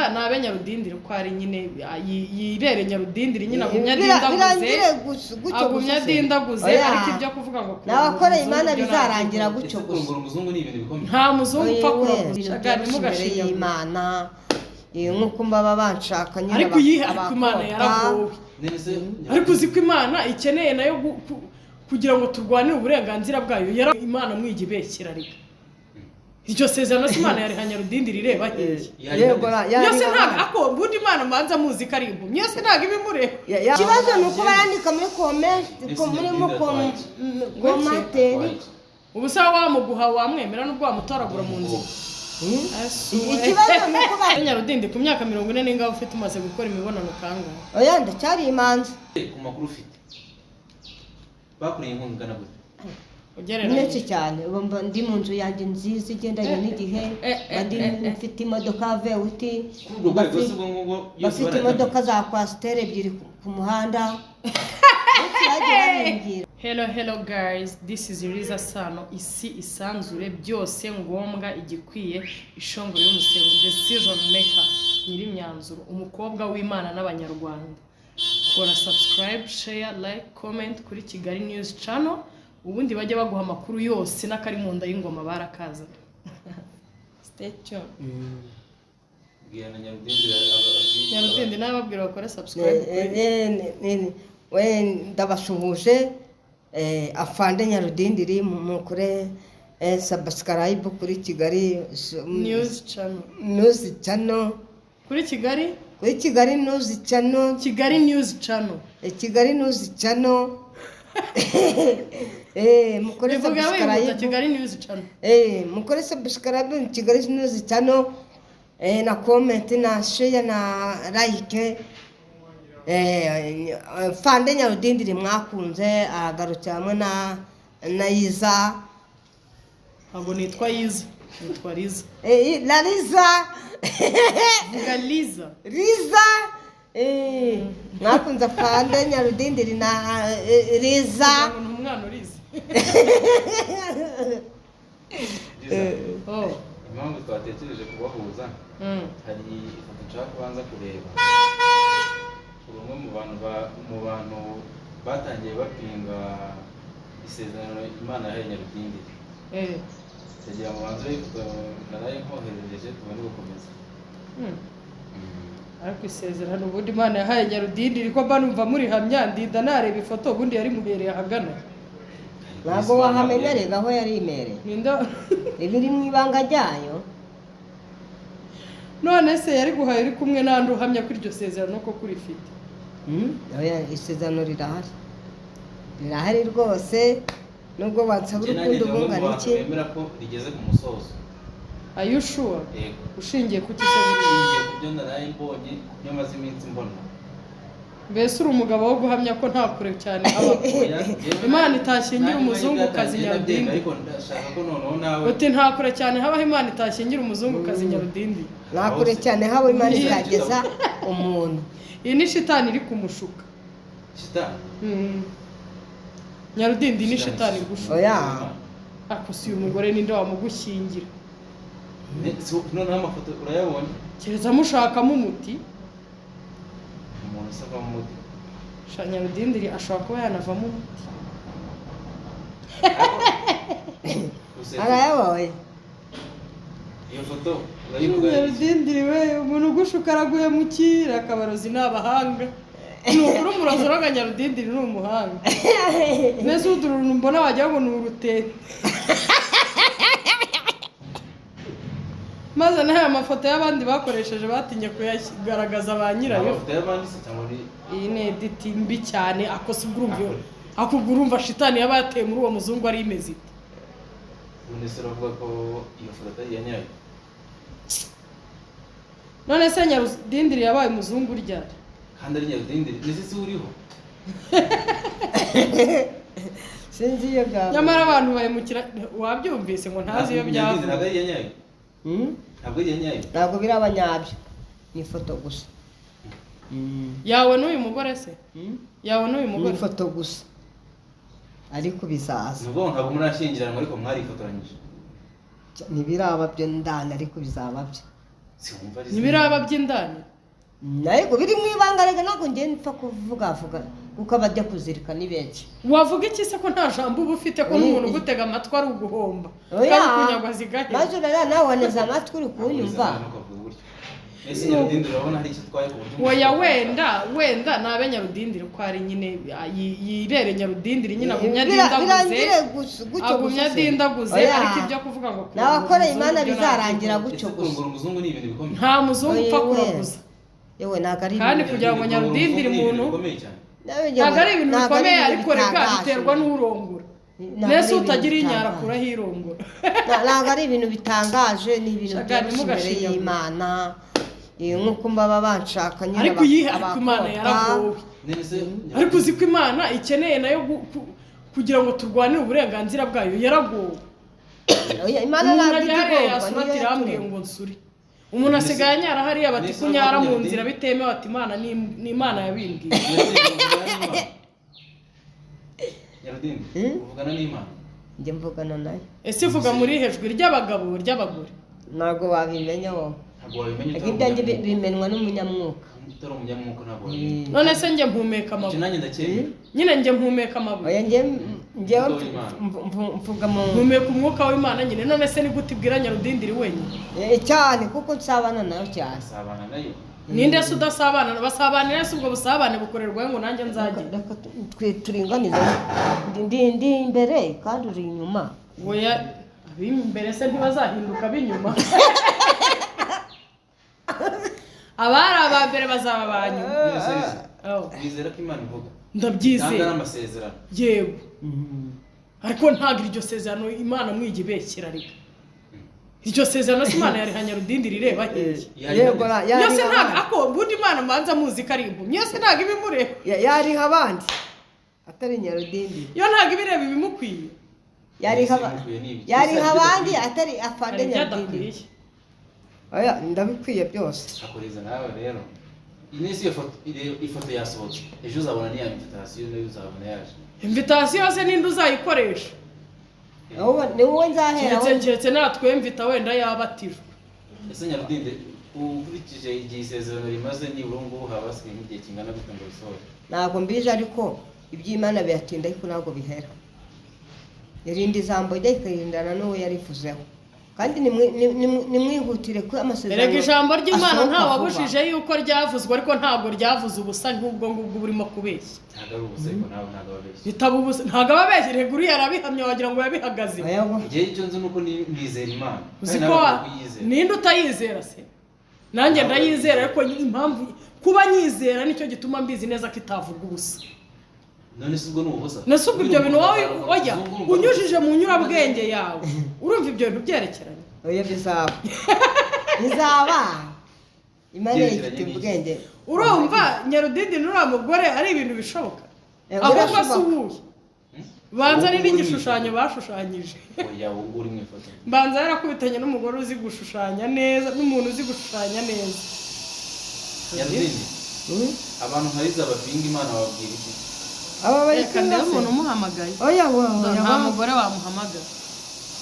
Wenda nabe Nyarudindiri uko ari nyine, yibere Nyarudindiri nyine, agumye adindaguze. Birangire gutyo Agumye gusa se. adindaguze. Oya. Ariko ibyo kuvuga ngo kurongora N'abakoreye umuzungu Imana byo bizarangira ntabyo. gutyo Ese gusa. kurongora umuzungu ni ibintu bikomeye? Nta muzungu upfa Oye, we, kurongora. ibintu Shaga, byoroshye imbere ntimugashinyagure. y'Imana. Nk'uko baba banshaka nyine. Ariko iyihe? Ariko Imana abakobwa. yaragowe. None se Ariko uzi ko Imana ikeneye nayo kugira ngo turwanire uburenganzira bwayo? Yara Imana mwiga ibeshyira reka. Iryo sezerano se Imana yariha Nyarudindiri ireba hehe? Yego, Iyo se ntabwo ako ubundi Imana manza muzi ko ari impumyi, iyo se ntabwo ibimureba. Ikibazo ni uko bayandika muri comment, Ese muri Nyarudindiri atwaye commentaire. Ubu se wamuguha wamwemera n'ubwo wamutoragura mu nzira? Ikibazo ni uko Nyarudindi, ku myaka 40 n'ingaho ufite, umaze gukora imibonano kangahe? Oya, ndacyari imanzi. Ku makuru ufite, bakuriye inkunga ingana gute? Ni Ugereranyije. menshi cyane. Ubu mba ndi mu nzu yanjye nziza igendanye n'igihe, mba ndi mfite imodoka V8. Kuri urwo rwego se, ubwo ngubwo yose Bafite barayatanga? imodoka za Coaster ebyiri ku muhanda. Ndetse bagiye babimbwira. Hello, hello guys, this is Liza Sano, isi isanzure byose ngombwa igikwiye, ishongore y'umusego, decision maker, nyir'imyanzuro, umukobwa w'Imana n'Abanyarwanda. Kora subscribe, share, like, comment kuri Kigali News Channel, ubundi bajye baguha amakuru yose n'akari mu nda y'ingoma barakazana. Stay tuned. Bwira na Nyarudindiri Nyarudindi nawe babwira bakore subscribe kuri We, ndabasuhuje. Afande Nyarudindiri, mukore subscribe kuri Kigali News Channel. News Channel. Kuri Kigali Kuri Kigali News Channel. Kigali News Channel. Kigali News Channel, mukore Bivuga wihuta. subscribe. Kigali News Channel. Mukore subscribe Kigali News Channel, na comment na share na like. Fande Nyarudindiri mwakunze aragarutse hamwe na Iza. Ntabwo nitwa Yiza, nitwa Liza. Na Liza. Vuga Liza. Liza. Mwakunze Fande Nyarudindiri na Liza. Ngo ni umwana urize. Liza, Oh. impamvu twatekereje kubahuza, hari ifoto nshaka kubanza kureba. Uri umwe mu bantu batangiye bapinga isezerano Imana yahaye Nyarudindiri. Ndagira ngo banze ifoto naraye nkoherereje, tubone gukomeza. Ariko isezerano ubundi Imana yahaye Nyarudindiri, ko mba numva murihamya, ndinda nareba ifoto, ubundi yari muhereye ahagana? Ntabwo wahamenya rega aho yari imereye. Ninde? Riri mu ibanga ryayo. None se yari guhaye uri kumwe n'andi uhamya ko iryo sezerano ko kurifite? Oya, isezerano rirahari, rirahari rwose, nubwo wansaba Njye nanjye urukundo ndi umwe mu bungana bantu iki. bemera ko rigeze ku musozo. Are you sure? Yego. Ushingiye ku ki se buriya? Nshingiye ku byo naraye mbonye, ku byo maze iminsi mbona. Mbese uri umugabo wo guhamya ko nta kure cyane haba Oya, njyewe Imana itashyingira nanjye umuzungukazi byatangiye ndabyemera, Nyarudindi? ariko ndashaka ko noneho nawe Uti nta kure cyane habaho Imana itashyingira umuzungukazi Nyarudindi. Nta kure cyane haba Imana itageza umuntu. Iyi ni shitani iri kumushuka. Shitani? Nyarudindi, ni shitani igushuka. Oya. Ako si uyu mugore ninde wamugushyingira? Noneho amafoto urayabonye? Kereza mushakamo umuti. Umuntu usavamo umuti? Sha, Nyarudindiri ashobora kuba yanavamo umuti. Arayabonye. Iyo foto urayivuga iki? Nyarudindiri we, umuntu ugushuka araguhemukira. Akabarozi ni abahanga, ni ukuri. Umurozi uroga Nyarudindiri ni umuhanga. Mbese uduruntu mbona wagira ngo ni urutete, maze n'aya mafoto y'abandi bakoresheje batinye kuyagaragaza ba nyirayo. Amafoto y'abandi se cyangwa ni Iyi ni edit mbi cyane. Ako si ubwo urumva ako ubwo urumva shitani yaba yateye muri uwo muzungu ari imeze ite? Ubundi se uravuga ko iyo foto atari iya nyayo? None se Nyarudindiri yabaye umuzungu ryari? Kandi ari Nyarudindiri, ndetse si uriho. Sinzi iyo byaba. Nyamara abantu bahemukira, wabyumvise ngo ntazi iyo Nyarudindiri byavuye. ntabwo ari iya nyayo. Ntabwo ari iya nyayo. Ntabwo biraba nyabyo, ni ifoto gusa. Yawe n'uyu mugore se? Yawe n'uyu Ni mugore? ifoto gusa, ariko bizaza. Ni ukuvuga ngo ntabwo murashyingiranwa, ariko mwarifotoranyije? Ntibiraba byo ndani, ariko bizaba byo. Siwumva ari Ntibiraba by'indani. Ariko biri mu ibanga rega, ntabwo njye mpfa kuvugavuga kuko abajya kuzirika ni benshi. Wavuga iki se ko nta jambo uba ufite, ko n'umuntu ugutega amatwi ari uguhomba, Oya. kandi kunyagwa zigahera? Maze urara nawe waneze amatwi uri kunyumva. Ntukavuge gutyo. Ese Nyarudindi urabona hari icyo utwaye ku buryo Oya, wenda nabe Nyarudindiri uko ari nyine, yibere Nyarudindiri nyine, agumye adindaguze. Birangire gutyo Agumye gusa se. adindaguze. Oya. Ariko ibyo kuvuga ngo kurongora N'abakoreye umuzungu Imana byo bizarangira ntabwo. gutyo Ese gusa. kurongora umuzungu ni ibintu bikomeye? Nta muzungu upfa Oya, we. kuraguza. Yewe, ntabwo ari Kandi ibintu kugira ngo Kurongora Nyarudindiri umuzungu ni ibintu umuntu bikomeye cyane. Ntabwo ari ibintu Ntabwo ari bikomeye, ibintu ariko reka bitangaje. biterwa n'urongora. Ntabwo Mbese ari ibintu utagira inyara bitangaje. akuraho irongora. Ntabwo ari ibintu bitangaje, ni ibintu Shaka, byoroshye imbere ntimugashinyagure. y'Imana. Nk'uko baba banshaka nyine Ariko iyihe? Ariko Imana abakobwa. yaragowe. None se Ariko uzi ko Imana ikeneye nayo kugira ngo turwanire uburenganzira bwayo? Yaragowe. Oya, Imana Umuntu ntabwo ajya ijya hariya igorwa, yasura niyo ati irambwiye yaturemye. ngo nsure. Umuntu asigaye anyara hariya bati Mbese kunyara mu uravuga nzira bitemewe, ati Imana ni Imana yabimbwiye. Nyarudindi, Hmm? uvugana n'Imana? Njye mvugana nayo. Ese ivuga muri hejuru ry'abagabo, ry'abagore? Ntabwo wabimenya wowe. Ntabwo wabimenya Ariko utari ibyanjye umunyamwuka. bimenwa n'umunyamwuka. Utari umunyamwuka ntabwo wabimenya. None se njye mpumeka Icyo amabuye? nanjye ndacyemera. Nyine njye mpumeka amabuye. Oya, njye njyewe Umwuka w'Imana. mvuga mu Mpumeka umwuka w'Imana nyine. None se ni gute ibwira Nyarudindiri wenyine? Cyane kuko nsabana nayo cyane. Asabana nayo. Ninde se udasabana? Basabanira se? Ubwo busabane bukorerwa ngo nanjye nzajye? Reka turinganize, ndi imbere kandi uri inyuma. Oya, ab'imbere se ntibazahinduka ab'inyuma? Abari aba mbere bazaba aba nyuma. None se Liza, Oh, wizera ko Imana ivuga? Itanga Ndabyizera. n'amasezerano? Yego, ariko ntabwo iryo sezerano Imana mwijya ibeshyera. Reka, iryo sezerano se Imana yariha Nyarudindiri ireba hehe? Yego, Yose yariha ntabwo abandi. ako ubundi Imana mbanza muzi ko ari impumyi, yose ntabwo ibimureba. Yariha abandi atari Nyarudindi. Yo ntabwo ibireba ibimukwiye. Yariha Ibimukwiye ni ibiki? Yariha Ese abandi hari atari afande Hari ibyo Nyarudindi. adakwiye. Oya, ndabikwiye byose. Akoreza nawe rero. Iyi si iyo foto, ifoto yasohotse. Ejo uzabona niya invitation, nayo uzabona yaje. Invitation yose ninde uzayikoresha? Ni wowe nzahera. Keretse natwemvita wenda yabatijwe. Ese Nyarudinde, ukurikije igihe isezerano rimaze, nibura ubu ngubu haba hasigaye nk'igihe kingana gute ngo risohore? Ntabwo mbizi, ariko iby'Imana biratinda ariko ntabwo bihera. Irinda ijambo rye ikarindana n'uwo yarivuzeho, kandi nimwihutire ko amasezerano Erega ijambo ry'Imana asohoka nta vuba. wabujije yuko ryavuzwe, ariko ntabwo ryavuze ubusa nk'ubwo ngubwo burimo kubeshya. Ntabwo ari ubusa, ariko nawe ntabwo ababeshya. Bitaba ubusa, ntabwo ababeshya. Rega uriya arabihamya, wagira ngo yabihagaze. Oya, ngo- Igihe icyo nzi ni uko nizera Imana. Uzi Kandi ko nawe kuyizera. ninde utayizera se? Nanjye ndayizera, ariko impamvu kuba nyizera nicyo gituma mbizi neza ko itavuga ubusa. None se ubwo ni ubusa? Nese ubwo ibyo bintu wowe, oya, Umuzungu unyujije mu nyurabwenge yawe, urumva ibyo bintu byerekeranye? Oya, bizaba, bizaba. Imana Byerekeranye ifite n'iki? ubwenge. Urumva Nyarudindi n'uriya mugore ari ibintu bishoboka? Ahubwo se Birashoboka. uwuhe banza ari Ubu uri mu n'igishushanyo ifoto. bashushanyije? Oya, ubu uri mu ifoto. Mbanza yarakubitanye n'umugore uzi gushushanya neza, n'umuntu uzi gushushanya neza. Nyarudindi, abantu nka Liza bapinga Imana bababwira iki? Aba bari Reka ndebe kumwe se? umuntu umuhamagaye. Oya, oya, Nta oya. mugore wamuhamagara.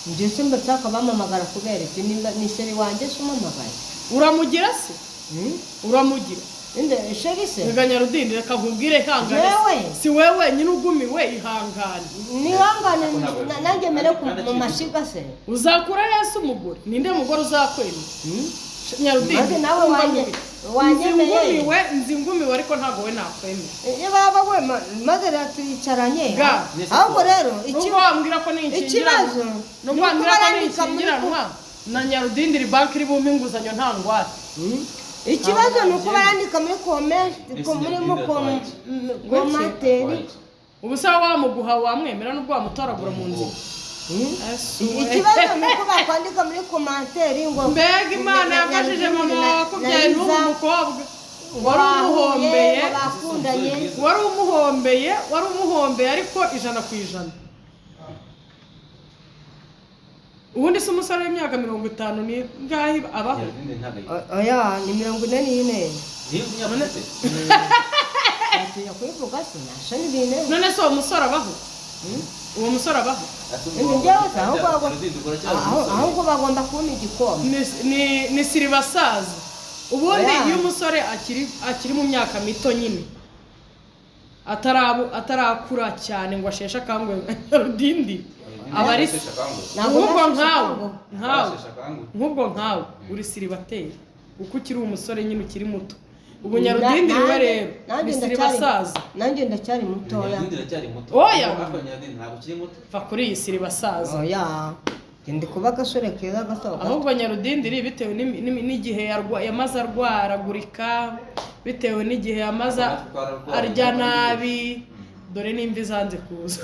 Njye simba nshaka bampamagara kubera iki? Nimba ni chéri wanjye se umpamagaye? Uramugira se? Hmm? Uramugira? Inde chéri se? Reka Nyarudindi, reka nkubwire, ihangane. Yewe. Si wowe wenyine ugumiwe, ihangane. Nihangane. Ako ntabwo Nanjye mere kandi mu akiri mashiga se? Uzakura hese umugore? Ninde mugore uzakwemera? Hmm? Nyarudindi, Maze nawe umva nkubwire. wanyemeye. Nzi ngumiwe, nzi ngumiwe, ariko ntabwo we nakwemera. Baba we, maze rero turicaranye. Ga. Ahubwo rero Nubwo wambwira ko ikibazo ninkingiranwa, ni nubwo uko wambwira ko barandika muri ninkingiranwa na Nyarudindiri, banki iri bumpe inguzanyo nta ngwate. Hmm? Ikibazo ni uko Ntabwo barandika muri comment, Ese muri Nyarudindi atwaye iki? commentaire. Atwaye iki? Ubu se wamuguha, wamwemera nubwo wamutoragura mu nzira? Hmm? Ese we. Ikibazo ni uko bakwandika muri commentaire ngo Mbega Imana yafashije mama wakubyaye n'ubu mukobwa wari umuhombeye. Bakundanye. Wari umuhombeye, wari umuhombeye, ariko 100%. Ubundi se umusore w'imyaka 50 ni ngahe abaho? Nyarudindi ntabwo ayifite. Oya, ni 44. Niyo myaka ufite? Atinya kubivuga se? Nashoni bine. None se uwo musore abaho? Uwo musore abaho? Ni njyewe se, ahubwo ahubwo bagomba kumpa igikoma. Ni siribasaza ubundi. Oya. Iyo umusore akiri mu myaka mito nyine, atarakura cyane ngo asheshe akanguhe nka Nyarudindi, aba ari Ntabwo nk'ubwo nasheshe nkawe akanguhe. Nkawe, nk'ubwo nkawe uri siribateri kuko ukiri umusore nyine, ukiri muto. Ubu Nyarudindi we rero Nanjye ni siribasaza. Nanjye ndacyari mutoya. Nyarudindi iracyari muto. Oya. Ariko Nyarudindi ntabwo ukiri muto. Va kuri iyi siribasaza. Oya, ndi kuba agasore keza gato gato. Ahubwo Nyarudindiri, bitewe n'igihe yamaze arwaragurika, bitewe n'igihe yamaze arya nabi, dore n'imvi zanze kuza.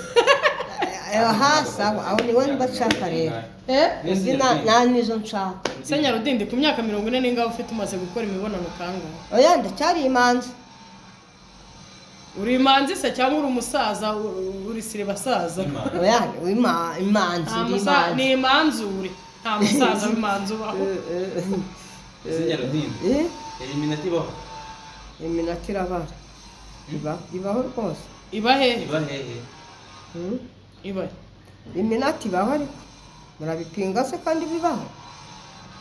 Aha sawa, aho niwe mba nshaka rero. Imvi nta nizo nshaka. Se Nyarudindi, ku myaka 40 n'ingahe ufite, umaze gukora imibonano kangahe? Oya, ndacyari imanzi. Uri imanzi se cyangwa uri umusaza, uri siribasaza? Oya, imanzi. Nta Ndi imanzi. Ni imanzure, nta musaza w'imanzi ubaho. Ese Nyarudindi, Eh? Illuminati ibaho? Iminota irabara. Ibaho rwose. Iba hehe? Iba hehe? Hmm? Iba he? Iminota ibaho, ariko murabipinga se kandi bibaho?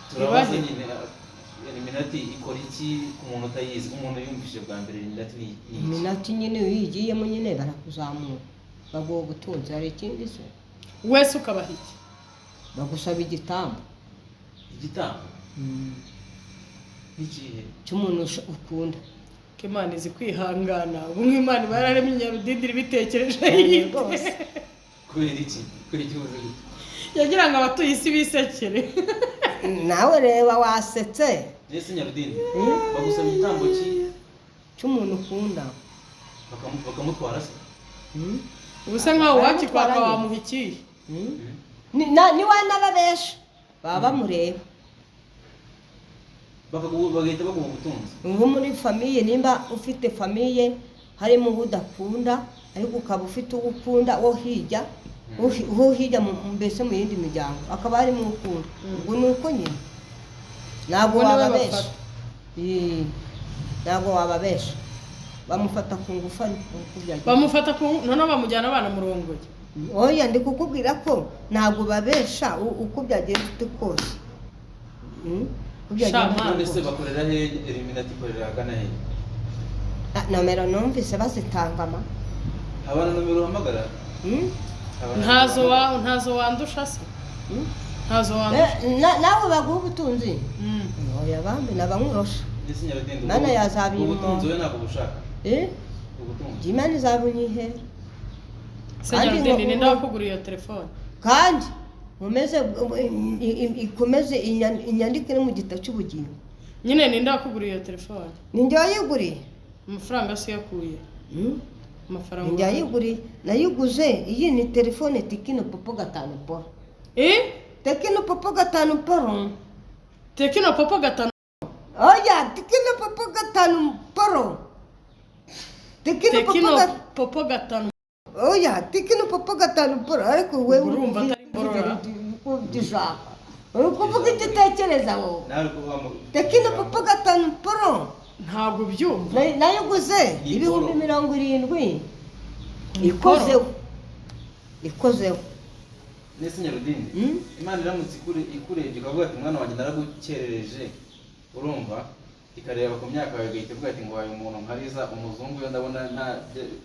Turabaza Ibahe? nyine, Illuminati ikora iki ku muntu utayizi, umuntu yumvise bwa mbere Illuminati ni iki? Iminota nyine iyo uyigiyemo nyine barakuzamura, baguha ubutunzi. Hari ikindi se? Wese ukabaha iki? Bagusaba igitambo. Igitambo n'ikihe? Cy'umuntu ukunda. Ko Imana izi kwihangana, ubu nk'Imana iba yararemye Nyarudindiri bitekereje yite. Rwose. Kubera iki? Kubera iki uvuze gutyo? Yagira ngo abatuye isi bisekere. Nawe reba wasetse. Ese Nyarudindi, bagusaba igitambo ki? Cy'umuntu ukunda. Bakamutwara se? Hmm? Ubu se nkawe wakikwaka Baramutwara. wamuha ikihe? Hmm? Ni wanababesha baba bamureba. Bagahita baguha ubutunzi? Nko muri famille, nimba ufite famille harimo uwo udakunda ariko ukaba ufite uwo ukunda wo hirya, wo hirya mbese mu yindi miryango akaba harimo uwo ukunda, ubwo ni uko nyine ntabwo Ubwo niwe wababesha. bafata. Ntabwo wababesha, bamufata ku ngufu ariko uko byagenda. Bamufata ku noneho bamujyana banamurongoye? Oya, ndi kukubwira ko ntabwo babesha uko byagenda ute kose. Uko byagenda Sha, None se kose. bakorera hehe? Illuminati ikorera ahagana hehe? Ah, nomero numvise bazitanga ma. Haba na nomero uhamagara? Hmm? Haba na Ntazo nomero wa ntazo wandusha se? Hmm? Ntazo wandusha. Nawe baguha ubutunzi? Mm. Oya bambi, nabankurosha. Ese Nyarudindi, Mana yazabimpa. ubutunzi we ntabwo bushaka? Eh? Ubutunzi. Imana izabunyihera. Se Kandi Nyarudindi, ninde wakuguriye iyo telefone? Kandi nkomeze ikomeze inyandike no mu gitabo cy'ubugingo. Nyine ninde wakuguriye iyo telefone? Ni njye wayiguriye. Amafaranga se uyakuye? Hmm? Amafaranga. Ni njye wayiguriye, nayiguze. Iyi ni telefone Tecno Pop 5 Pro. Eh? Tecno Pop 5 Pro. Tecno Pop 5? Oya, Tecno Pop 5 Pro, Tecno Pop. Tecno Pop 5. Oya, Tecno Pop 5 Pro, ariko wewe Urumva atari mborora? Ushaka uri kuvuga icyo utekereza wowe. Nawe uri kuvuga mu Tecno Pop 5 Pro. Ntabwo ubyumva. Nayiguze Ni ibihumbi Poro. 70 ikozeho, ikozeho. Nese Nyarudindi, Hmm? Imana iramutse ikurebye ikavuga ati: "Mwana wanjye, naragukerereje," urumva, ikareba ku myaka yawe igahita ivuga ati: "Ngo waye umuntu nkariza umuzungu yo ndabona nta."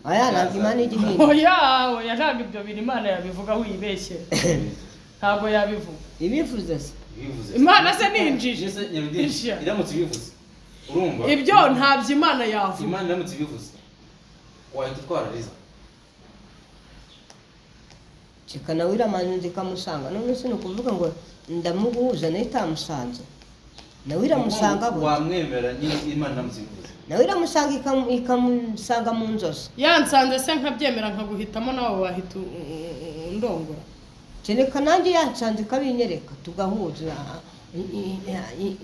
Aya ntabwo Imana ijya ihinda. Oya, oya, ntabwo ibyo bintu Imana yabivuga, wibeshyera, ntabwo yabivuga. Ibivuze se? Ibivuze. Imana se ni injiji? Nese Nyarudindi, Isha. iramutse ibivuze, urumva, Ibyo ntabyo Imana yavuga. Imana iramutse ibivuze, wahita utwara Riza? Ceka nawe iramanza ikamusanga. None se ni ukuvuga ngo ndamuguhuza nayo itamusanze? Nawe iramusanga bo. Wamwemera nyine Imana iramutse ibivuze? Nawe iramusanga, ikamusanga mu nzozi. Yansanze se nkabyemera nkaguhitamo, nawe wahita undongora? Kereka nanjye yansanze ikabinyereka, tugahuza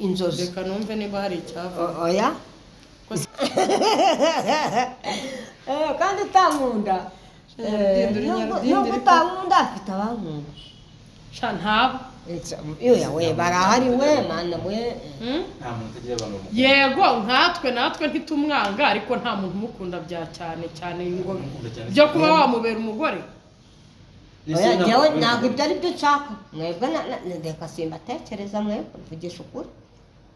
inzozi. Reka numve niba hari icyava. Oya. Ko se- Kandi utankunda. Nyarudindi, uri Nyarudindi, Nubwo ariko- utankunda, afite abankunda. Sha, ntabo. Oya we, barahari we, mana we. Hmm? Nta muntu utagira abantu bamukunda. Yego, nkatwe natwe ntitumwanga, ariko nta muntu umukunda bya cyane cyane ngo Umukunda cyane. byo kuba wamubera umugore. Oya, njyewe ntabwo ibyo ari byo nshaka. Mwebwe reka simbatekereza, mwebwe mvugisha ukuri.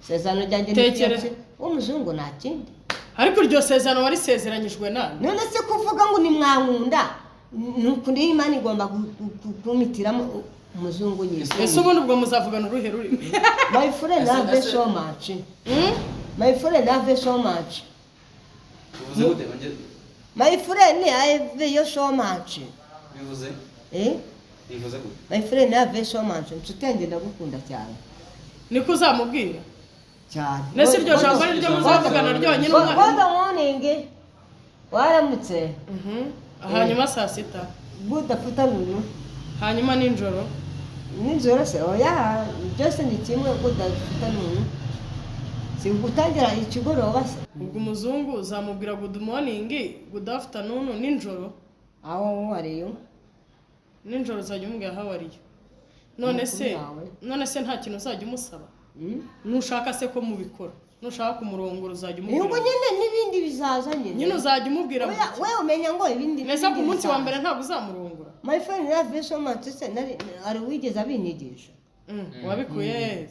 Isezerano ryanjye ni Tekere. fiancé w'umuzungu, nta kindi. Ariko iryo sezerano warisezeranyijwe nande? None se kuvuga ngo nimwankunda, ni ukuri Imana igomba kumitiramo umuzungu nyine. Ese ubundi ubwo muzavugana uruhe rurimi? My friend love so much. My friend love so much. Bivuze gute? My friend, I love you so much. Bivuze? Eh. Bivuze gute? My friend love so much, inshuti yanjye, ndagukunda cyane. Niko uzamubwira? Cyane. Nese iryo jambo ari ryo muzavugana ryonyine? Good Umwana morning, waramutse. Hanyuma saa sita? Good afternoon. Hanyuma nijoro? Nijoro se? Oya, byose ni kimwe, good afternoon si gutangira ikigoroba se? Ubwo umuzungu uzamubwira good morning, good afternoon, nijoro? Aho wariyo. Nijoro uzajya umubwira how are you? None se Amakuru yawe. none se nta kintu uzajya umusaba? Nushaka se ko mubikora, nushaka kumurongora, uzajya Ngo umubwira? Nyine n'ibindi bizaza nyine. Nyine uzajya umubwira? Oya, we umenya ngo ibindi Nese ku ibindi munsi wa bizaza. mbere ntabwo uzamurongora? My friend love so much se nari ari wigeze abinyigisha? Wabikuye he?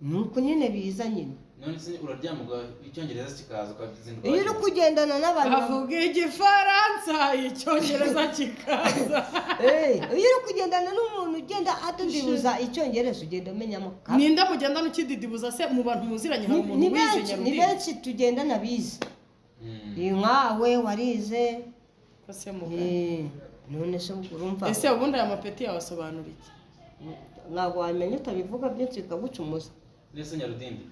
Nuko nyine biza nyine. None se uraryama icyongereza kikaza, ukazinduka? Iyo uri kugendana n'abantu Avuga igifaransa, icyongereza kikaza. Eh, iyo uri kugendana n'umuntu ugenda adudibuza icyongereza, ugenda umenyamo ka Ninde mugendana ukididibuza se? Mu bantu muziranye hari Ni umuntu ni wize? benshi, ni Nyarudindi. benshi tugendana bize. Ni nkawe warize. Ko se mugani. Eh, none se ubwo urumva? Ese ubundi aya mapeti yawe asobanura iki? Ntabwo wamenya utabivuga byinshi bikagucumuza. Nese Nyarudindi,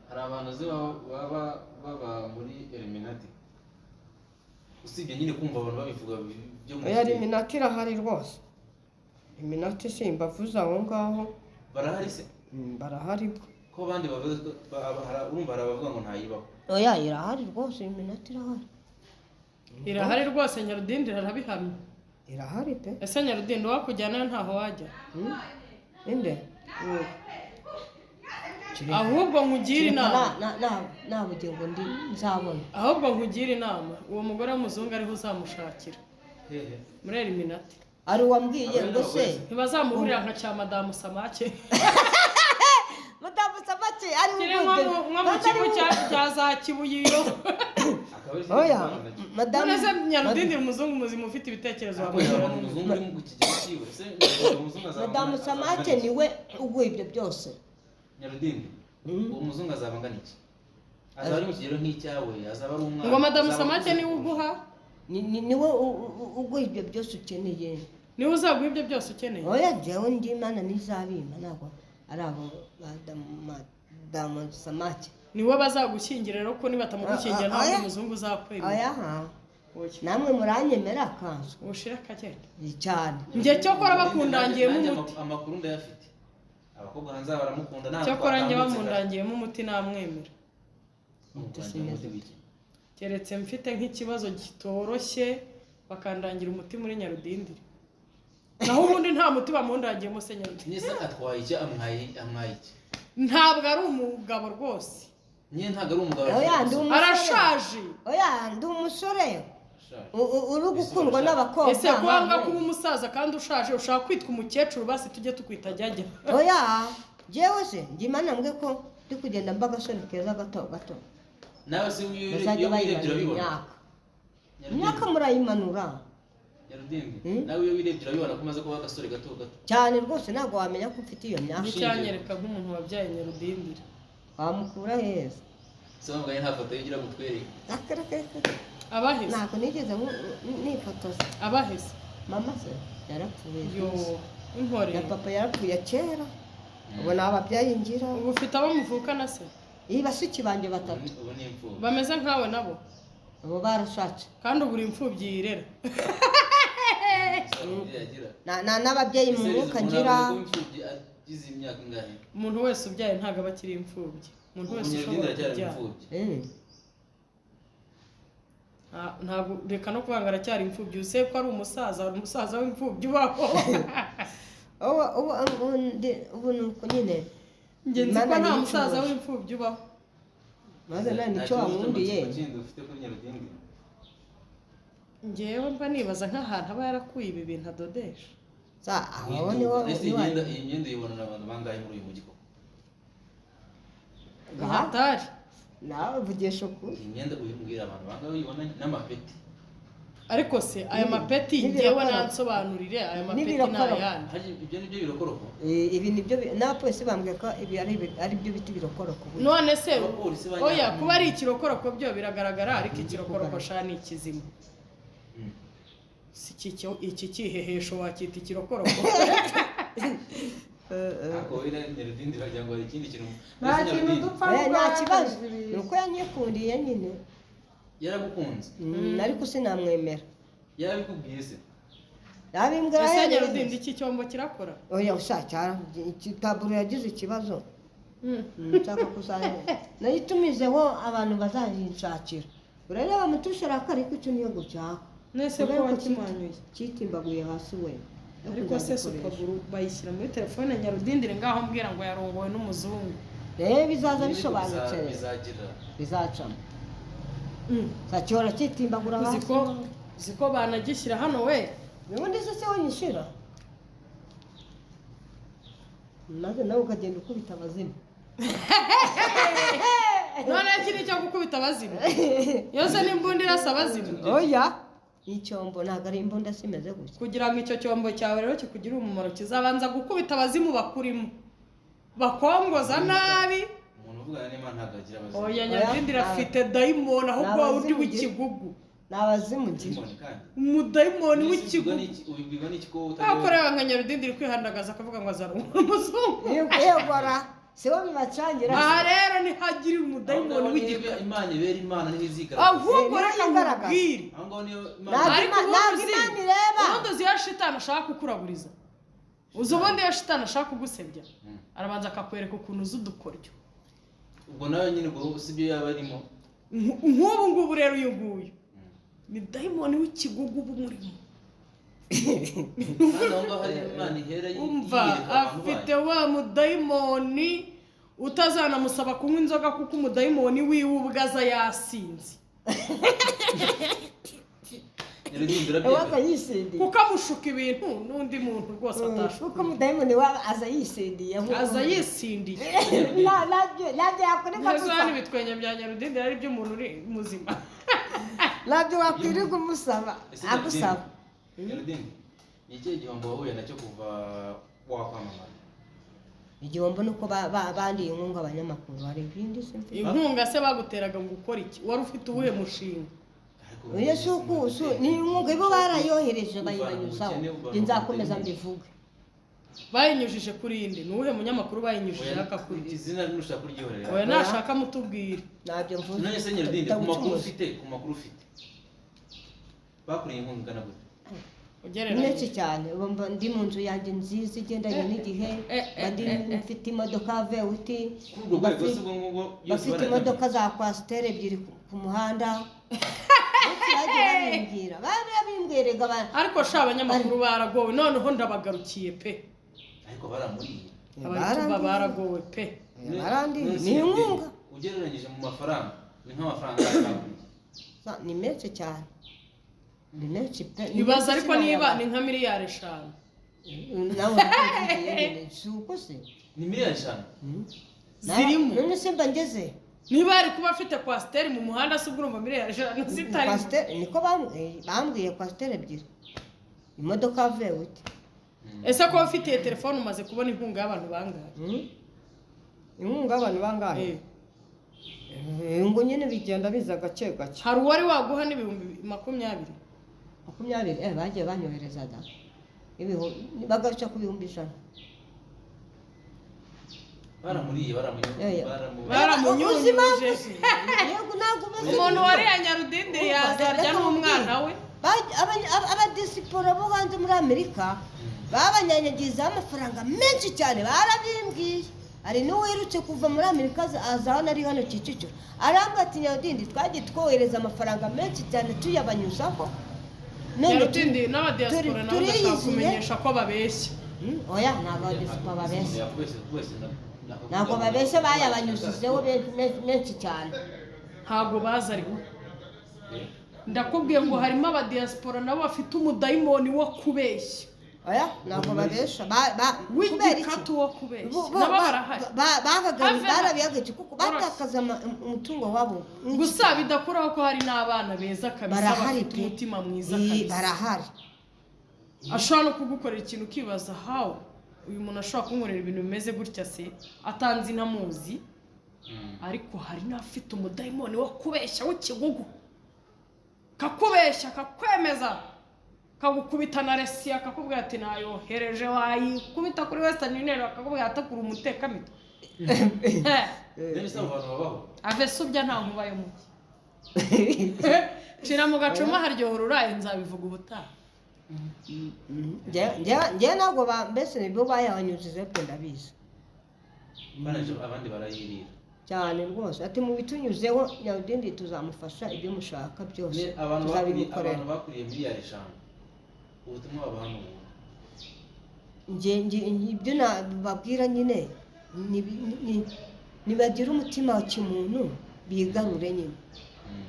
hari abantu uzi baba baba muri Illuminati, usibye nyine kumva abantu babivuga byo mu Oya, kirere? Illuminati irahari rwose. Illuminati simbavuze aho ngaho. Barahari se? Barahari bwo. Ko abandi bavuze ko urumva hari abavuga ngo ntayibaho. Oya, irahari rwose, iminota irahari. Irahari rwose, Nyarudindi arabihamya. Irahari pe. Ese Nyarudindi, wakujyanayo ntaho wajya? Inde? Ahubwo nkugire inama. Nta bugingo ndi nzabona. Ahubwo nkugire inama, uwo mugore w'umuzungu ariho uzamushakira. Hehe? Muri Illuminati. Ari uwambwiye ngo se Ntibazamuhurira nka cya madamu Samake? Madamu Samake ari Kiri nko mu kigo cya za Kibuye iyo. Akaba ari Oya. Madamu None se Nyarudindi, umuzungu muzima ufite ibitekerezo ariko wamubwira? yabona umuzungu uri mu kigero cyiwe se, umuzungu azaba Madamu azaba Samake angana iki? niwe uguha ibyo byose. Nyarudindi, uwo muzungu azaba angana iki? Azaba ari mu kigero nk'icyawe? Azaba ari umwana? Ngo madamu Azaba Samake akuze niwe uguha? Niwe uguha ibyo byose ukeneye. Niwe uzaguha ibyo byose ukeneye? Oya, jewe ndi Imana ntizabimpa, ntabwo ari abo madamu Samake. Niwe bazagushyingira rero, ko nibatamugushyingira ntabwo Oya. umuzungu uzakwemera. Oya ha. Oya. Namwe muranyemera kanzu. Ushira akagenda. Cyane. Njye cyokora bakundangiyemo Nanjye umuti. Amakuru ndayafite, abakobwa hanze aha baramukunda ntabwo Cyokora njye twatambutse kare. bamundangiyemo umuti namwemera. Bamutangiye umuti w'iki? Keretse mfite nk'ikibazo kitoroshye bakandangira umuti muri Nyarudindiri, naho ubundi nta muti bamundangiyemo se Nyarudindiri. Nese atwaye iki? Amwaye iki? Ntabwo ari umugabo rwose. Nyine ntabwo ari umugabo. Oya, ndi umusore. Arashaje. Oya, ndi umusore. Arashaje. Uri gukundwa n'abakobwa. Ese ko wanga kuba umusaza kandi ushaje, ushaka kwitwa umukecuru? Basi tujye tukwita jyajya. Oya, jewe se njye Imana mbwe ko ndi kugenda mba agasore keza gato gato. Nawe se iyo Bazajya iyo wirebye bayimanura urabibona? imyaka, imyaka murayimanura. Nyarudindi, Hmm? nawe iyo wirebye urabibona ko umaze kuba agasore gato gato? Cyane rwose, ntabwo wamenya ko ufite iyo myaka. Nticyanyereka nk'umuntu wabyaye Nyarudindiri. Wamukura heza. Se wamuganye nta foto ye ugira ngo utwereke? Akareka. Abaheze? Ntabwo nigeze nifotoza. Abaheze? Mama se yarapfuye. Yo, inkore. Na papa yarapfuye kera, ubu ni ababyeyi ngira. Ubu ufite abo muvukana se? Iyi bashiki banjye batatu. Ubu ni imfubyi. Bameze nkawe nabo? Ubu barashatse. Kandi ubu uri imfubyi yirera. Gusa umubyeyi agira. N'ababyeyi mu Ese mwuka umuntu ngira. amaze kuba imfubyi agize imyaka ingahe? Umuntu wese ubyaye ntabwo aba akiri imfubyi, umuntu Ubu wese Nyarudindi ushobora aracyari kubyara. imfubyi. Ntabwo, reka no kuvuga ngo aracyari imfubyi, use ko ari umusaza, hari umusaza w'imfubyi ubaho? Ubu ni uko nyine. Njye nzi ko Imana nta niyo musaza icubuje. w'imfubyi ubaho. Maze nta Nta nicyo kibazo wankundiye. cy'amatsiko kindi ufite kuri Nyarudindi? Ngewe mba nibaza nk'ahantu aba yarakuye ibi bintu adodesha. Sa aho niho. Ese iyi myenda uyibonana abantu bangahe muri uyu mujyi koko? Hatari. Nawe vugisha ukuri. Iyi myenda uyibwira abantu bangahe uyibona n'amapeti? Ariko se aya mapeti, N'ibirokoroko. ngewe nansobanurire, aya mapeti ni N'ibirokoroko. ayandi? Hari ibyo nibyo birokoroko. Ibi nibyo n'abapolisi bambwiye ko ibi ari byo bita ibirokoroko. None se Abapolisi oya, kuba ari ikirokoroko byo biragaragara, ariko ikirokoroko sha ni ikizima. Si iki cyihehesho wacyita ikirokoroko? Ariko wowe na Nyarudindi wagira ngo hari ikindi kintu. Nta Mbese kintu Nyarudindi, dupfa. Oya, nta kibazo. Ibintu. Ni uko yanyikundiye nyine. Yaragukunze? Ariko sinamwemera. Yarabikubwiye se? Yabimbwira. Ese Yabimbwira. Nyarudindi, iki cyombo kirakora? Oya, ushaka taburo yagize ikibazo. Nshaka kuzajya nayitumizeho abantu bazayinshakira. Urareba mutushara ko, ariko icyo niyo gucyaka. Nese ko wakimanyuye? Kitimbaguye hasi we. Ariko se super glue bayishyira muri telefone? Nyarudindire, ngaho mbwira ngo yarongowe n'umuzungu. Rero bizaza Ariko bisobanutse. Bizagira. Bizacamo sakihora kitimbagura Uzi hasi. ko uzi ko banagishyira hano we? Ubundi se se wonyishira maze nawe ukagenda ukubita abazimu. None iki ni icyo gukubita abazimu yose n'imbunda irasa abazimu? Oya, icyombo ntabwo ari imbunda, simeze gutya. Kugira ngo icyo cyombo cyawe rero kikugirire umumaro, kizabanza gukubita abazimu bakurimo bakongoza nabi. Umuntu uvugana n'Imana ntabwo agira abazimu. Oya, Nyarudindira afite dayimoni, ahubwo wowe undi w'ikigugu. Ni abazimu ngira. Dayimoni kandi. Umudayimoni Mbese w'ikigugu. Ubibwirwa n'iki ko Aho kureba nka Nyarudindira kwihandagaza akavuga ngo azarongora umuzungu. Yegora sibo bibacangira. Aha rero ntihagire umudayimoni Aho ngaho niyo w'igikara. Imana ibera Imana niho izigaragaza. Ahubwo Niyo reka yigaragaza. nkubwire. Aho ngaho niyo Imana Ntabwo Ariko ubundi ntabwo uzi Imana ireba. Ubundi uzi iyo shitani ashaka kukuraburiza, uzi ubundi iyo shitani ashaka kugusebya, arabanza akakwereka ukuntu uzi udukoryo. Ubwo nawe nyine ubwo si byo yaba arimo. Nk'ubu ngubu rero uyu nguyu ni dayimoni w'ikigugu uba umurimo. Kandi aho ngaho hari Imana ihera Umva, yiyereka abantu afite bayo. wa mudayimoni utazanamusaba kunywa inzoga, kuko umudayimoni wiwe ubwo aza yasinze. Nyarudindi, Uwo urabyemera? aza yisindiye. Kuko amushuka ibintu n'undi muntu rwose atashuka. Kuko umudayimoni we aza yisindiye. Aza yisindiye. Ntabyo yakwirirwa Ntezo hano gusaba. ibitwenge bya Nyarudindi ari iby'umuntu uri muzima. Ntabyo wakwirirwa umusaba. Ese Agusaba. Nyarudindi, ni ikihe gihombo wahuye nacyo kuva wakwamamara? Igihombo ni uko bandiye inkunga abanyamakuru, hari ibindi se mfite? Inkunga se baguteraga ngo ukore iki? Wari ufite uwuhe mushinga? Ariko Oya, si uku ni inkunga ibo barayohereje bayibanyuzaho. Uvana mu bukene, Njye nzakomeza uvana mu mbivuge. Bayinyujije kuri inde? Ni uwuhe munyamakuru bayinyujije Oya, akakurya? izina nushaka kuryihorera. Oya, nashaka mutubwire. Ntabyo mvuze. None se Nyarudindi, ku makuru Ndagucumuza. ufite, ku makuru ufite, bakuriye inkunga ingana gute? Ni menshi Ugereranyije. cyane. Ubu mba ndi mu nzu yanjye nziza igendanye n'igihe, mba ndi mfite imodoka vewiti. Kuri urwo rwego se ubwo ngubwo yose Bafite barajyamo? imodoka za coaster ebyiri ku muhanda. Ndetse bagiye babimbwira, barabimbwiraga Ariko sha, abanyamakuru baragowe, noneho ndabagarukiye pe. Ariko baramuriye. Abayituba baragowe pe. Barandiye. None se Ni inkunga. Ugereranyije mu mafaranga, ni nk'amafaranga angahe bakuriye? Ni menshi cyane, ni menshi pe, ni Ibaza. menshi. Ariko niba Sinayabara. ni nka miliyari 5. Nawe urabivugiye nyine, si uko se? Ni miliyari 5? Zirimo. None se mba ngeze Niba ari kuba afite coaster mu muhanda se, ubwo urumva miliyari 5 zitarimo? Coaster niko bambwiye, coaster ebyiri, imodoka vewiti. Ese kuba ufitiye telefone, umaze kubona inkunga y'abantu bangahe? Inkunga y'abantu bangahe? Eh. Ngo nyine Bigenda biza gake gake. Hari uwari waguha n'20,000? 20, bagiye banyohereza da bagaca ku 100,000. Baramuriye, Eh, Baramunyunyuje. Uzi impamvu se? Yego, ntabwo ubazi. Umuntu wariye Nyarudindi yazarya n'umwana we. Abadisipora bo hanze muri Amerika babanyanyagizaho amafaranga menshi cyane, barabimbwiye. Hari n'uwerutse kuva muri Amerika aza hano, ari hano Kicukiro, arambwira ati: "Nyarudindi, twagiye twohereza amafaranga menshi cyane tuyabanyuzaho, none Nyarudindi, n'abadiyasipora nabo ndashaka turiyiziye." kumenyesha ko babeshya. Oya, ntabwo abadisipora babeshya, ntabwo babeshya, bayabanyuzizeho menshi cyane. Ntabwo bazi, ariko Ndakubwiye ngo harimo abadiyasipora nabo bafite umudayimoni wo kubeshya. Oya, ntabwo babesha. Kubera iki? W'igikatu wo kubeshya. Nabo barahari. Bagaga Have. barabihagaritse kuko Boroshye. batakaza umutungo wabo mwinshi Gusa cyane. bidakuraho ko hari n'abana beza kabisa, Barahari bafite pe. umutima mwiza Ii, kabisa. Barahari. Ashobora no kugukorera ikintu ukibaza how uyu muntu ashobora kunkorera ibintu bimeze gutya se atanzi ntamuzi. Ariko hari n'abafite umudayimoni wo kubeshya w'ikigugu, kakubeshya kakwemeza, kagukubita na resiya, akakubwira ati nayohereje, wayikubita kuri Western Union bakakubwira ati akura umutekamito. Rero se abo bantu babaho? Ave subya, nta nkuba yo muke shira mu gacuma haryohora ururaye, nzabivuga ubutaha. Njyewe ntabwo mbese nibwo bayabanyujije pe, ndabizi. Barangije abandi barayirira. Cyane rwose, ati mubitunyuzeho Nyarudindi tuzamufasha, ibyo mushaka byose Ni abantu bakuriye tuzabimukorera. Abantu bakuriye miliyari 5, ubutumwa babaha ni ubu? Nge ibyo nababwira nyine nibagire umutima wa kimuntu, bigarure nyine,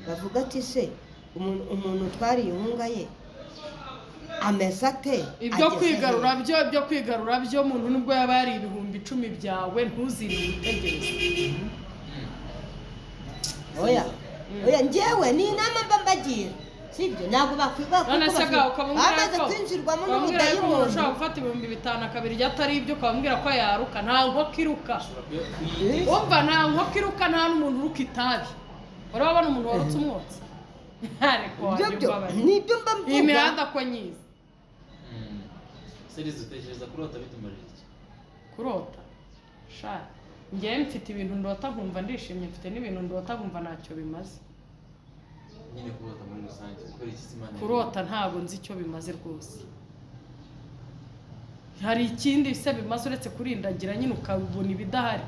bavuga ati se umuntu utwariye inkunga ye ameze ate? Ibyo Ageze kwigarura he? byo, ibyo kwigarura byo, umuntu nubwo yaba yari 10,000 byawe ntuzirire utegereze. Oya oya, njyewe ni inama mba mbagira, sibyo? Ntabwo bakwiga kuko None se ga ukababwira bamaze ko kwinjirwamo ukababwira ko umuntu n'umudayimoni. ushobora gufata 5000 akabirya atari ibyo, ukababwira ko yaruka? Nta nkoko iruka. Ushobora kuyita. Umva, nta nkoko iruka, nta n'umuntu uruka itabi. Wari wabona umuntu warutse umwotsi? Ariko Ibyo wajya byo umbabarira. Nibyo mba Iyi mvuga. mihanda ko nyizi. Serize, utekereza kurota bitumarira iki? Kurota sha, njyewe mfite ibintu ndota nkumva ndishimye, mfite n'ibintu ndota nkumva ntacyo bimaze. Nyine kurota muri rusange, kubera iki se Imana? Kurota ntabwo nzi icyo bimaze rwose. Hari ikindi se bimaze uretse kurindagira nyine ukabona ibidahari?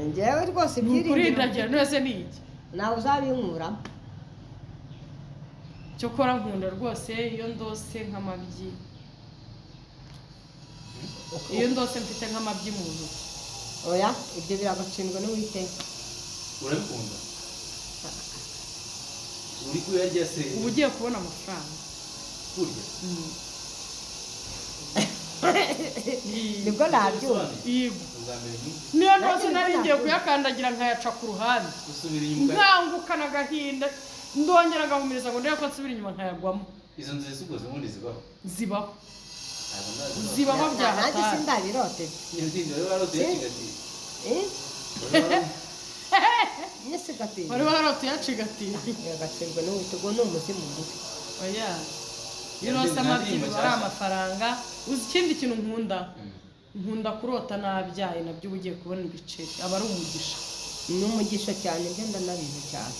Njyewe rwose Ni ibyiringiro ukurindagira none ni iki? Nawe uzabinkuramo. Cyokora nkunda rwose iyo ndose nk'amabyi, iyo ndose mfite nk'amabyi mu ntoki. Oya, ibyo biragatsindwa n'Uwiteka. Urabikunda uri kuyarya se? Uba ugiye kubona amafaranga. Kurya? Nibwo nabyumva. Yego. Ubwa mbere ni Niyo ndose Nanjye nari nibwo ngiye nabyumva. kuyakandagira nkayaca ku ruhande, Gusubira inyuma nkangukana agahinda, ndongera ngahumiriza ngo ndebe ko nsubira inyuma nkayagwamo. Izo nzu zisukuza ubundi zibaho? Zibaho. Ntabwo ndazibaho. Zibaho bya Nanjye hatari. sindabirote. Nyarudindi, wari warota uyacigatiye? Eh? Wari Nyisigatiye. Wari warota uyacigatiye? Biragatsindwa n'Uwiteka, uwo ni umuzimu mubi. Oya, iyo urose amabyi biba ari amafaranga. Uzi ikindi kintu nkunda? Nkunda kurota nabyaye, nabyo uba ugiye kubona ibiceri, aba ari umugisha. Ni umugisha cyane, njye ndanabizi cyane.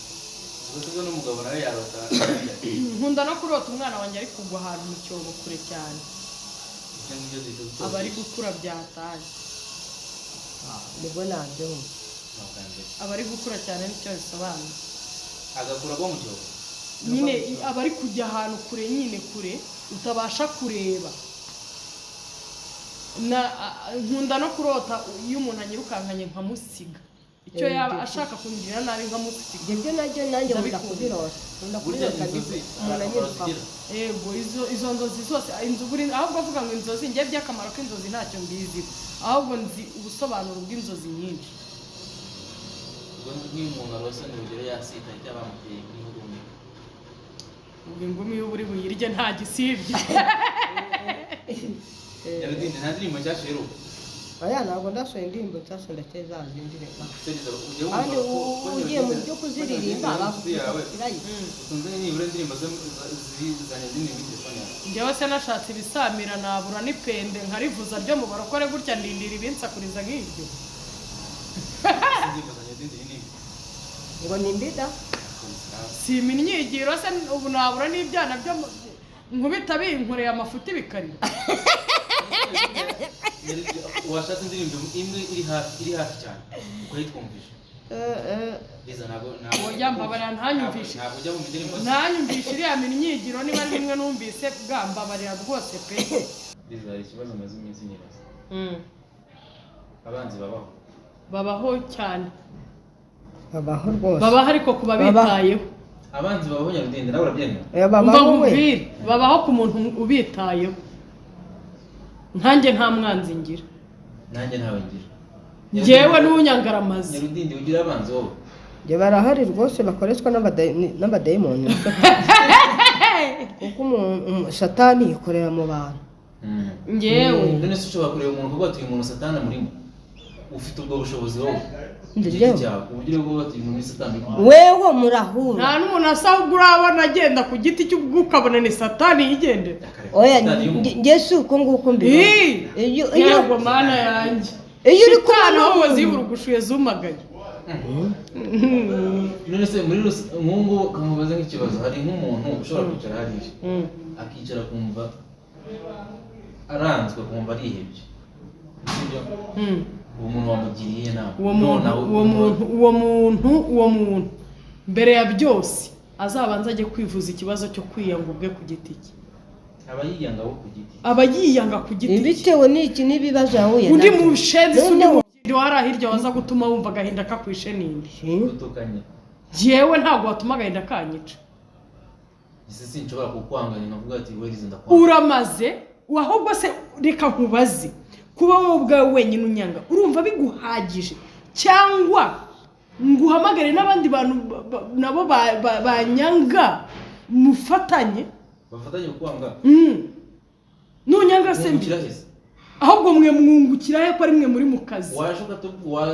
Ubwo se ubwo n'umugabo nawe yarota yarya? Nkunda no kurota umwana wanjye ari kugwa ahantu mu cyobo kure cyane. Ibyo ngibyo duhita dutoza. Aba ari gukura byataye. Nibwo nabyumva. Ni ubwa mbere. Aba ari gukura cyane, nicyo bisobanura. Agakura agwa mu cyobo? Nyine aba ari kujya ahantu kure nyine, kure utabasha kureba. Nkunda no kurota iyo umuntu anyirukankanye nkamusiga, icyo yaba ashaka kungirira nabi nkamusiga. Ibyo byo nabyo nanjye nkunda Ndabikunda. kubirota, nkunda Burya kubirota inzozi umuntu hari akamaro anyirukaho. zigira. Yego, izo nzozi zose, inzu buri, ahubwo avuga ngo inzozi, njye by'akamaro k'inzozi ntacyo mbiziho, ahubwo nzi ubusobanuro bw'inzozi nyinshi. Ubwo nk'iyo umuntu arose, ni urugero, yasitaye cyangwa bamuteye nk'ingumi? Ubwo ingumi iyo uri buyirye nta gisibye. Nyarudindi, nta ndirimbo nshyashya uheruka? Oya, ntabwo ndasohoye indirimbo nshyashya, ndacyari za zindi reka. Seriza, ujya Kandi wumva ko ugiye mu byo kuziririmba inshuti yawe bakubita. Utunze nibura indirimbo za Nyarudindi muri telefone yawe? Njyewe se nashatse ibisamira nabura n'ipende nkarivuza ryo mu barokore gutya, ndindira ibinsakuriza nk'ibyo. Ese indirimbo za Nyarudindi ni nini? Ngo ni mbida. Si iminyigiro se ubu nabura n'ibyana byo nkubita binkoreye amafuti bikarira? Washatse indirimbo imwe iri hafi cyane ukayitwumvisha. Liza, ntabwo Oya, mbabarira, ntanyumvishe. Ntabwo ujya mu ndirimbo ze. Ntanyumvishe iriya minyigiro, niba ari bimwe numvise bwa, mbabarira rwose pe. Liza, hari ikibazo maze iminsi nibaza. Abanzi babaho? Babaho cyane. Babaho rwose. Babaho, ariko ku babitayeho. Abanzi babaho Nyarudindi, nawe urabyemera? Oya, Umva babaho we. nkubwire, babaho ku muntu ubitayeho. Nkanjye nta mwanzi ngira. Nanjye ntawe ngira. Njyewe n'unyangaramazi. Nyarudindi, ugira abanzi wowe? Njye barahari rwose, bakoreshwa n'abadayimoni, kuko satani yikorera mu bantu. Njyewe None se ushobora kureba umuntu ukavuga ati uyu muntu satani amurimo? Ufite ubwo bushobozi wowe ku Njye giti njyewe? cyawe, ku buryo bwo ati uyu muntu ni satani uri kumwe? Wewe murahura. Nta n'umuntu asa ubwo urabona agenda ku giti cy'ubwo ukabona ni satani yigendera. Akareka Oya. satani y'umuntu. Njye si uko nguko mbibona. Ii! Iyo Yego mana yanjye. Iyo uri kumwe Shitani ahubwo n'umuntu. ziburugushuye zumagaye. None se muri nk'ubu ngubu kamubaze nk'ikibazo, hari nk'umuntu ushobora kwicara hariya, akicara akumva aranzwe, akumva arihebye, sibyo? Uwo muntu wamugiriye inama? Uwo muntu, Nonaha uwo muntu mbere ya byose azabanza ajye kwivuza ikibazo cyo kwiyanga ubwe ku giti cye. Aba yiyanga we ku giti. Aba yiyanga ku giti cye. Bitewe n'iki n'ibibazo yahuye Undi nabyo. mushenzi se, undi Noneho- mubyeyi wari hirya waza gutuma wumva agahinda kakwishe ninde? Utukanye. Njyewe ntabwo watuma agahinda kanyica. Ese sinshobora kukwanganya nkavuga ati werize ndakwanga? Uramaze. Ahubwo se reka nkubaze, kuba wowe ubwawe wenyine unyanga urumva biguhagije, cyangwa nguhamagare n'abandi bantu nabo banyanga mufatanye? Bafatanye kukwanga? Nunyanga se mbi. Mwungukira he se? Ahubwo mwe mwungukira he ko ari mwe muri mu kazi? Waje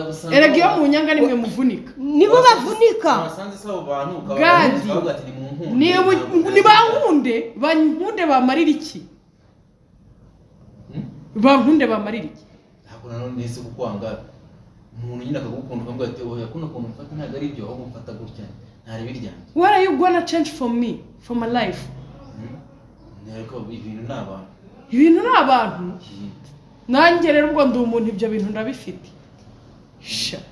wasanga Erega iyo munyanga ni mwe muvunika. Nibo bavunika. Wasanze se abo bantu Gadi. ukabavuga ati ni mu nkunde. Niba nibankunde, bankunde bamarira iki? Hmm? Bankunde bamarira iki? Ntabwo nanone nahise kukwanga, umuntu nyine akagukunda, ukavuga ati oya, kuno kuntu mfata ntabwo ari byo, ahubwo mfata gutya ntareba iryanjye. What are you gonna change for me, for my life? Hmm? Ariko ibintu ni abantu. Ibintu ni abantu. Nanjye rero ubwo ndi umuntu, ibyo bintu ndabifite sha. Ni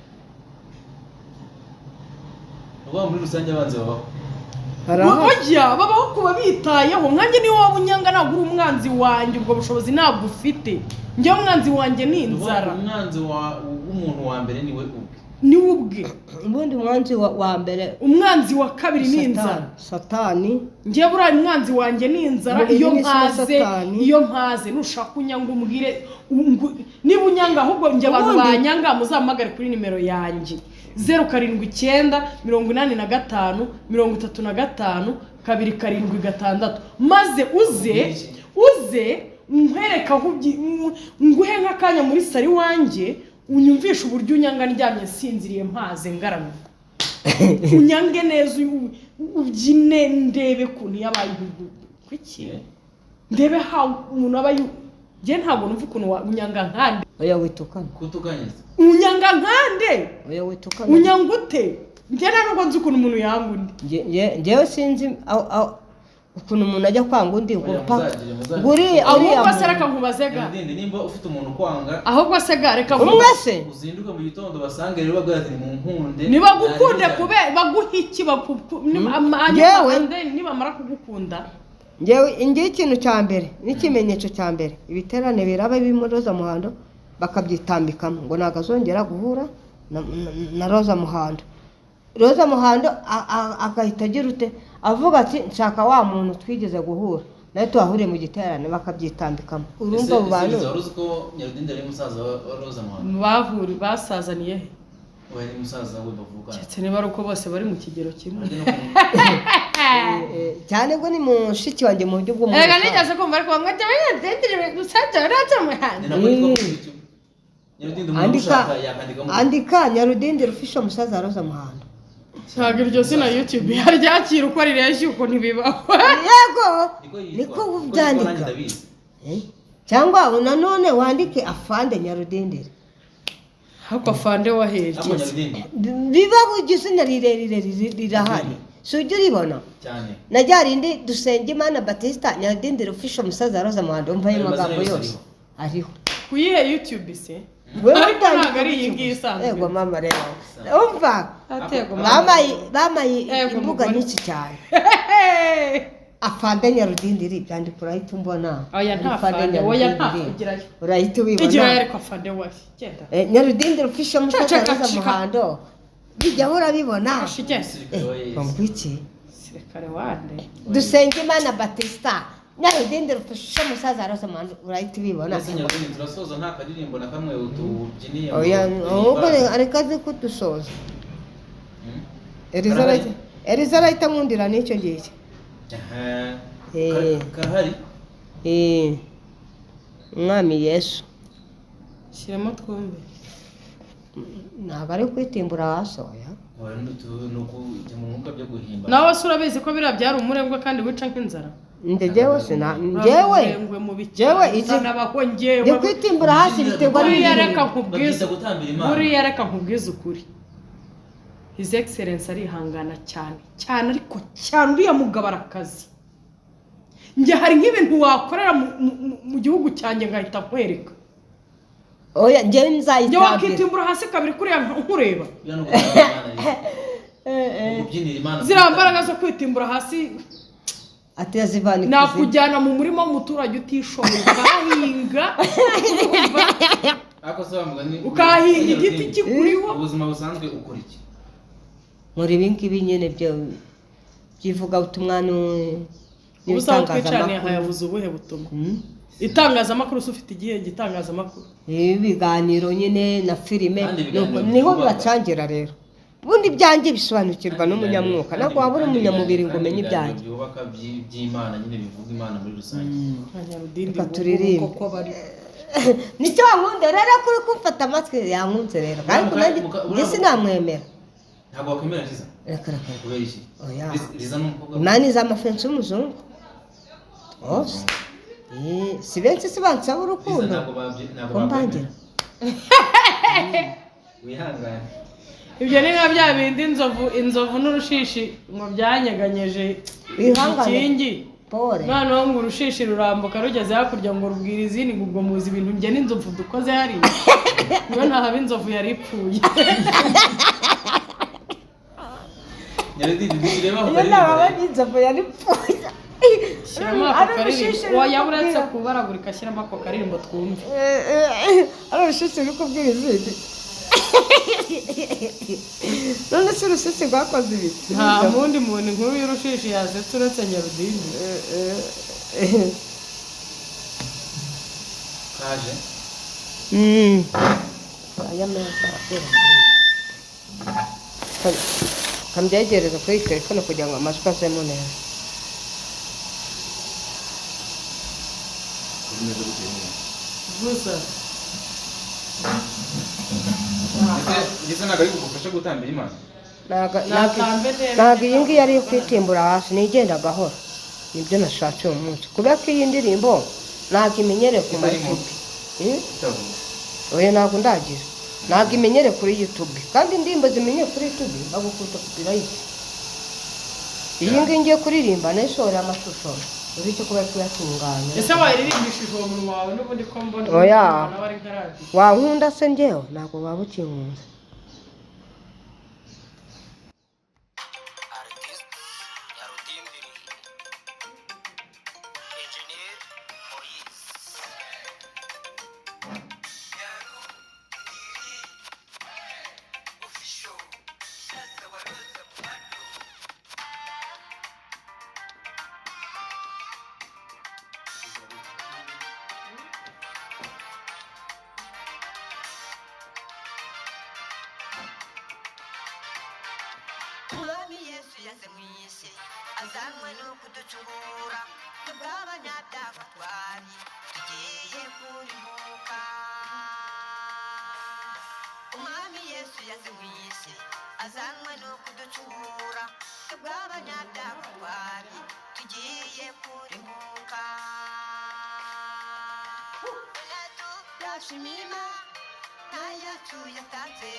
ukuvuga muri rusange abanzi babaho. Barahari. Ujya babaho kuba bitayeho. Nkanjye niyo waba unyanga ntabwo uri umwanzi wanjye, ubwo bushobozi ntabwo ufite. Njyewe umwanzi wanjye ni Ni ukuvuga inzara. umwanzi w'umuntu wa mbere ni we ubwe. Ni we ubwe. Ubundi umwanzi wa mbere Umwanzi wa kabiri ni inzara. Satani. Njyewe buriya umwanzi wanjye ni inzara. Muri Iyo iyi minsi na mpaze, Satani. iyo mpaze, nushaka unyanga umbwire niba unyanga. Ahubwo njye abantu banyanga muzampamagare kuri nimero yanjye 0798523276, maze uze uze nkwereke aho nguhe nk'akanya muri sari iwanjye, unyumvishe uburyo unyanga ndyamye nsinziriye mpaze ngaramye, unyange neza, ubyine ndebe ukuntu yabaye kuki, ndebe how umuntu aba njye ntabwo numva ukuntu unyanga nkande. Oya, witukana. Kutukanye se? Unyanga nkande. Oya, witukana. Unyanga ute? Njye nta nubwo nzi ukuntu umuntu yanga undi. Njyewe sinzi ukuntu umuntu ajya kwanga undi ngo Oya, paka muzagire. ngo uriya Ahubwo se muntu. reka nkubaze ga. Nyarudindi, nimba ufite umuntu ukwanga, Ahubwo se ga reka Umwe nkubaze. se. uzinduke mu gitondo basange rero babwira ati ni mu nkunde. Nibagukunde Ntarebe. kube baguha iki? Njyewe? And then nibamara kugukunda? Njyewe ngewe ikintu cya mbere n'ikimenyetso cya mbere, ibiterane biraba birimo Roza Muhando, bakabyitambikamo ngo ntabwo azongera guhura na Roza Muhando. Roza Muhando agahita agira ute, avuga ati nshaka wa muntu twigeze guhura nawe tuhahuriye mu giterane, bakabyitambikamo. Urumva abo bantu. Ese wari uzi ko Nyarudindi ari musaza wa Roza Muhando? Bahuri basazaniye he? We ari musaza we bavukana. Keretse niba ari uko bose bari mu kigero kimwe. Ariko no ku- Cyane ngo ni mushiki wanjye mu buryo Erega bw'umwuka. nigeze kumva ariko ngo njyewe nyarudindiri musaza wa Roza Muhando. Ni nako yitwa kuri YouTube. Nyarudindi umuntu Andika. ushaka yakandikamo. Andika Nyarudindi rufisha musaza wa Roza Muhando. Ntabwo iryo zina YouTube yaryakira uko rireshya, uko ntibibaho. Yego. Niko yitwa. Niko Kuko yitwa ubyandika. nanjye ndabizi. Eh? Cyangwa nanone wandike afande Nyarudindiri. Ariko afande Ariko waherekeza. Nyarudindi Biba izina rirerire rirahari, si ujya uribona? Cyane. Na rya rindi Dusengimana Batista Nyarudindiri ufisha umusaza wa Roza Muhando, umva ayo Ayo mazina magambo yose yose ariho. Kuyihe YouTube se? Wewe Ariko utandika ntabwo ari iyi gutyo ngiyi gusa. isanzwe. Yego mama, rero umva. Atego. Bamaye Yego, imbuga mugore. nyinshi cyane. Afande Nyarudindiri, byandika urahita umbona. Oya, nta Afande afande, oya, nta Nyarudindiri. igirayo. Urahita Igirayo. ubibona. Ariko afande wahe, genda. Nyarudindiri ufisha umusaza wa Ceceka, Roza cika. Muhando, bijyaho urabibona. Asha, igenda. Umusirikare wa Yesu. Bamva iki? Umusirikare wande? Dusenga Imana Batista Nyarudindi rufashe musaza Roza Muhando, urahita ubibona. Mbese Nyarudindi, turasoza nta karirimbo na kamwe utubyiniye ngo Oya, ahubwo duhimbaze? ariko azi kudusoza. Hmm? Eliza Karahari? Eliza arahita nkundira n'icyo ngicyo. Aha. Eh. Karahari. Eh, Umwami Yesu. Shyiramo twumve. Ntabwo ari kwitimbura hasi, oya. Oya, ni ukujya mu mwuka byo guhimba. Nawe se urabizi ko biriya byari umurengwe kandi wica nk'inzara? Njye jewe sina njyewe Umurengwe mubi jewe cyane, izi- utanabaho njyewe. Ndi kwitimbura hasi biterwa Buriya n'ibintu. reka nkubwize, Babyita gutambira Imana. buriya reka nkubwize ukuri, His Excellence arihangana cyane cyane, ariko cyane uriya mugabo arakazi. Njye hari nk'ibintu wakorera mu gihugu cyanjye ngahita nkwereka. Oya, njyewe Njye nzayitambira. wakitimbura hasi kabiri kuriya nkureba. Biriya ni ugutambira Imana rero. Ni ukubyinira Imana. Ziriya mbaraga zo kwitimbura hasi, Ati yazivana ikuzimu. nakujyana mu murima w'umuturage utishoboye ukahahinga, urumva? Ariko se wa mugani, Ukahahinga igiti kikuriho. Ubuzima busanzwe ukora iki? Muri ibi ngibi nyine byo by'ivugabutumwa Ubusa aho twicaniye n'ibitangazamakuru. hayabuze ubuhe butumwa? Hmm? Itangazamakuru se ufite igihe gitangazamakuru? Ibi biganiro nyine na filime. Kandi ibiganiro Nuko niho byubaka. bibacangira rero. Ubundi ibyanjye bisobanukirwa n'umunyamwuka, ntabwo waba uri Kandi umunyamubiri ngo kandi umenye ibiganiro ibyanjye. byubaka by'Imana nyine, bivuga Imana muri rusange. Nyarudindi Reka ngubu turirimbe. koko bari Nicyo wankunze rero, kuri kumfata amatwi yankunze rero, ariko nanjye njye sinamwemera. Ntabwo wakwemera Liza? Reka reka reka. Kubera iki? Oya. Liza ni umukobwa Imana izi amafensi y'umuzungu hose. Eh, si benshi si bansaba Liza urukundo ntabwo ntabwo ko mbangira. Wihangane. Ibyo ni nka bya bindi inzovu n'urushishi ngo byanyeganyeje Wihangane. ikingi. Pole. Noneho ngo urushishi rurambuka rugeze hakurya ngo rubwira izindi ngo ubwo muzi ibintu njye n'inzovu dukoze hariya, niyo ntahaba inzovu yari ipfuye. Nyarudindi, dushyiremo ako Iyo karirimbo ntababa rero. n'inzovu yari ipfuye. Shyiramo ako Ari karirimbo. urushishi Oya, ruri uretse kubwira. kubaragurika, shyiramo ako karirimbo twumve. Ari urushishi ruri kubwira izindi. None se urushishi rwakoze ibiki? Nta wundi muntu inkuru y'urushishi yasetse uretse Nyarudindi. Kaje. Aya meza kambyegereza kuri iyi telefone kugira ngo amajwi azemo neza. Bimeze gute nyine? Gusa Ese Liza ntabwo ari bugufashe gutambira Imana? Natambe neza. Ntabwo iyi ngiyi ari iyo kwitimbura hasi, nigenda gahoro, nibyo nashatse uyu munsi, kubera ko iyi ndirimbo ntabwo imenyereye ku Itarimo. ma YouTube. Eh? Itavuga. Oya, ntabwo ndagira, ntabwo imenyere kuri YouTube, kandi indirimbo zimenyere kuri YouTube bagukunda copyright. Iyi ngiyi ngiye kuririmba nayisohoreye amashusho, uretse kuba ari kuyatunganya. Ese wayiririmbishije uwo munwa wawe n'ubundi ko mbona Oya. nawe ari nka radiyo? Wankunda se njyewe? Ntabwo waba ukinkunze. Artiste Nyarudindiri, Engineer Moise. Nyarudindiri Official, Shaza wa Roza Muhando. Umwami Yesu yaze mu isi azanwe no kuducungura, twebwe abanyabyaha twari tugiye kurimbuka. Umwami Yesu yaze mu isi azanwe no kuducungura, twebwe abanyabyaha twari tugiye kurimbuka. Turashima yacu yatanze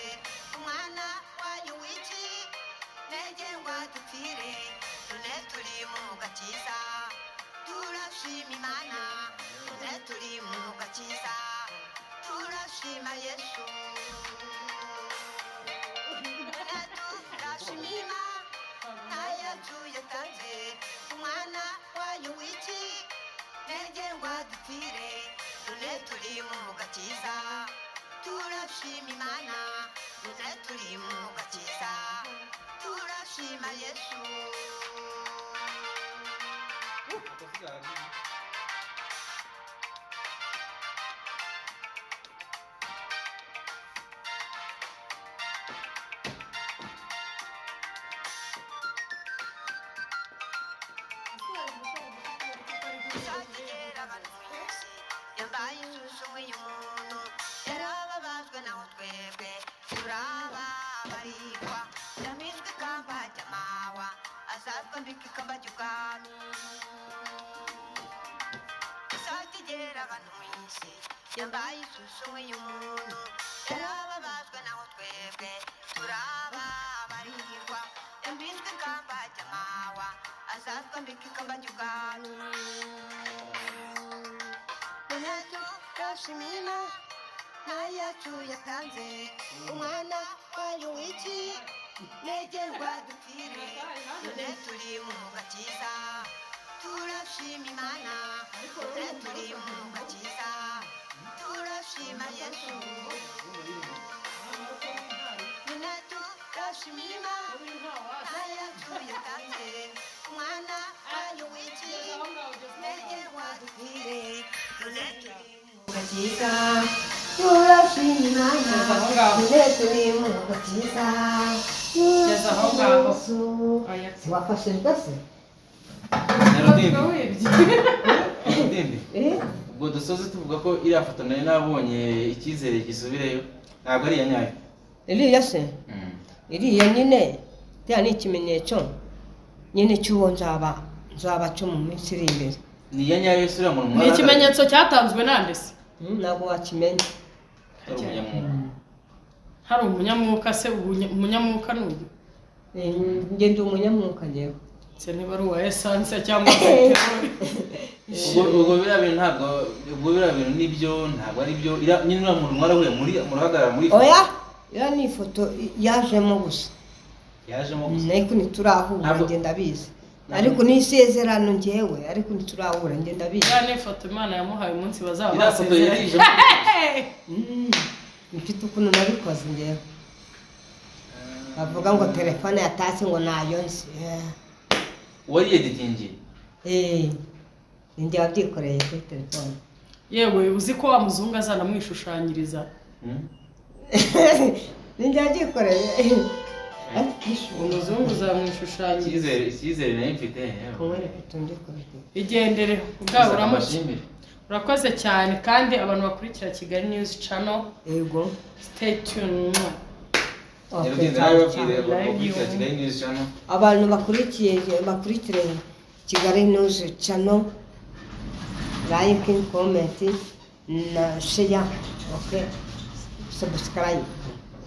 umwana wayo w'iki ntege ngo adupfire, none turi mu gakiza. Turashima Imana, none turi mu gakiza. Turashima Yesu. None turashima Imana yacu yatanze umwana wayo w'iki ntege ngo adupfire, none turi mu gakiza. Turashima Imana, none turi mu gakiza. Turashima Yesu. Yambaye ishusho y'umuntu, yarababajwe naho twebwe turababarikwa. Yamizwe ikamba ry'amahwa, azatwambika ikamba ry'ubwami. Izajya abantu mu isi, yambaye ishusho y'umuntu, yarababajwe naho twebwe turababarikwa. Yambitswe ikamba ry'amahwa, azatwambika ikamba ry'ubwami. Turashimira n'ayacu yatanze umwana wayo w'iki negerwa dupfire, none turi mu gakiza. Turashima Imana, none turi mu gakiza. Turashima Yesu, none turashima Imana n'ayacu yatanze umwana wayo w'iki negerwa dupfire, none turi mu gakiza. Turashima Imana, none turi mu gakiza. Geza aho ngaho. Yesu. Wafashijwe se? Nyarudindi. Wibye. Nyarudindi. Eh? Ubwo dusoze tuvuga ko iriya foto nari nabonye, icyizere gisubireyo, ntabwo ari iya nyayo. Iriya se, iriya nyine iriya ni ikimenyetso nyine cy'uwo nzaba cyo mu minsi iri imbere. Ni iya nyayo se uriya muntu? Ni ikimenyetso cyatanzwe nande se? Ntabwo wakimenya. Atari umunyamwuga. Hari umunyamwuka se? Umunyamwuka ni uyu? Njye ndi umunyamwuka njyewe. Se niba ari uwa essence cyangwa peteroli. Ubwo biriya bintu ntabwo, ubwo biriya bintu nibyo, ntabwo ari byo. Nyine uriya muntu mwarahuye muri murahagarara muri Oya, iriya ni ifoto yajemo gusa. Yajemo gusa. Ariko ntiturahura. Njye ndabizi, ariko ni isezerano njyewe, ariko ntiturahura, njye ndabizi. Iriya ni ifoto Imana yamuhaye umunsi bazaba Iriya foto basezeranye. yarijemo. Mfite ukuntu nabikoze njyewe, bavuga ngo telefone yatashye ngo nayo nzi. Wariyeditingiye? Eh, ni njye wabyikoreye kuri telefone. Yewe, uzi ko wa muzungu azanamwishushanyiriza? Ni njye wabyikoreye. Umuzungu uzamwishushanyiriza. Icyizere nari mfite, yewe. Kumwereka utundi. Igendere ubwawe uramutse. Mbashimire. Urakoze cyane, kandi abantu bakurikira Kigali News Channel, Yego. stay tuned. Okay, Nyarudindi, cyane nawe babwire cyane. bakurikira Kigali News Channel. Abantu bakurikire Kigali News Channel, like, comment na share, okay, subscribe.